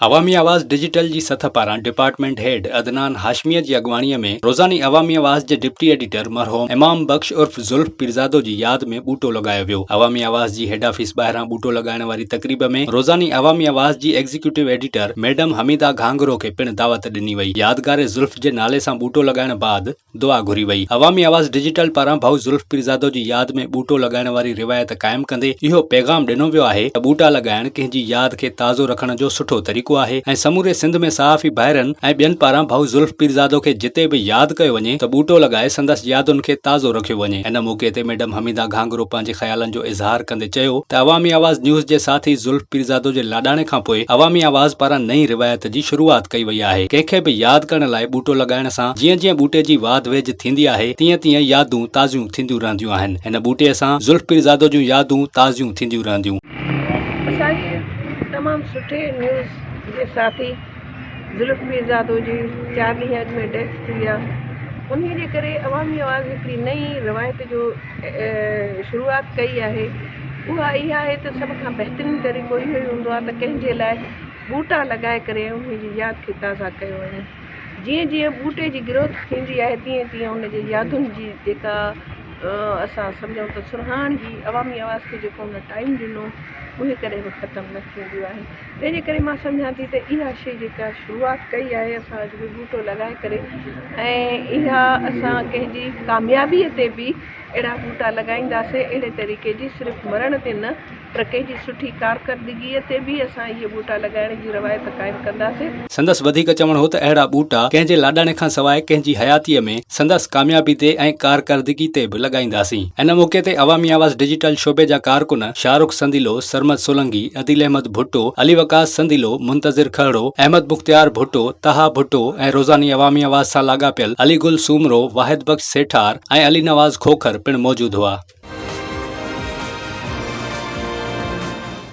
عوامي آواز ڊجيٽل جي سٿ پاران ڊپارٽمينٽ هيڊ عدنان هاشميء جي اڳواڻيء ۾ روزاني عوامي آواز جي ڊپٽي ايڊيٽر مرحوم امام بخش عرف زلف پيرزادو جي ياد ۾ ٻوٽو لڳايو ويو. عوامي آواز جي هيڊ آفيس ٻاهران ٻوٽو لڳائڻ واري تقريب ۾ روزاني عوامي آواز جي executive editor madam Hamida Ghanghro کي پڻ دعوت ڏني وئي. يادگار زلف جي نالي سان ٻوٽو لڳائڻ بعد دعا گهري وئي. عوامي آواز ڊجيٽل پاران ڀائو زلف پيرزادو جي ياد ۾ ٻوٽو لڳائڻ واري روايت قائم ڪندي اهو پيغام ڏنو ويو آهي ته ٻوٽا لڳائڻ ڪنهن جي ياد کي تازو رکڻ جو سٺو طريقو آهي ۽ سموري سنڌ ۾ صحافي ڀائرن ۽ ٻين پاران ڀائو زلف پيرزادو کي جتي به ياد ڪيو وڃي ته ٻوٽو لڳائي سندس يادن کي تازو رکيو وڃي. ان موقعي تي ميڊم حميده گهانگهرو پنهنجي خيالن جو اظهار ڪندي چيو ته عوامي آواز نيوز جي ساٿي زلف پيرزادو جي لاڏاڻي کانپوء عوامي آواز پاران نئين روايت جي شروعات ڪئي وئي آهي ڪنهن کي به ياد ڪرڻ لاء ٻوٽو لڳائڻ سان جيئن جيئن ٻوٽي جي واڌ ويجهه ٿيندي آهي تيئن تيئن يادون تازيون ٿينديون رهنديون آهن. هن ٻوٽي سان زلف پيرزادو جون يادون تازيون ٿينديون رهنديون. اسان جي تمام سٺي نيوز جي ساٿي زلف پيرزادو جي چار ڏينهن اڳ ۾ ڊيٿ ٿي آ انهي جي ڪري عوامي آواز هڪڙي نئين روايت جو شروعات ڪئي آهي اها اها آهي ته سڀ کان بهترين طريقو اهو ئي هوندو آ ته ڪنهن جي لاء ٻوٽا لڳائي ڪري انهي جي ياد کي تازا ڪيو وڃي. جيئن جيئن ٻوٽي جي گروٿ ٿيندي آهي تيئن تيئن ان جي يادن جي جيڪا اسان سمجهون ته سرهاڻ جي عوامي آواز کي جيڪو ان ٽائيم ڏنو اهي ڪڏهن به ختم نه ٿينديون آهن تنهن جي ڪري مان سمجهان ٿي ته اها شي جيڪا شروعات ڪئي آهي اسان اڄ به ٻوٽو لڳائي ڪري ۽ اها اسان ڪنهن جي ڪاميابي تي به اهڙا ٻوٽا لڳائينداسين اهڙي طريقي جي صرف مرڻ تي نه پر ڪنهن جي سٺي ڪارڪردگيء تي به اسان اهي ٻوٽا لڳائڻ جي روايت قائم ڪنداسين. سندس وڌيڪ چوڻ هو ته اهڙا ٻوٽا ڪنهن جي لاڏاڻي کان سواء ڪنهن جي حياتيء ۾ سندس ڪاميابي تي ۽ ڪارڪردگي تي به لڳائينداسين. ان موقعي تي عوامي آواز ڊجيٽل شعبي جا ڪارڪن شاهه رخ سنديلو، سرمد سولنگي، عديل احمد ڀٽو، علي وقاص سنديلو، منتظر کهڙو، احمد مختيار ڀٽو، طه ڀٽو ۽ روزاني عوامي آواز سان لاڳاپيل علي گل سومرو، واحد بخش سيٺار ۽ علي نواز کوکر پڻ موجود هئا.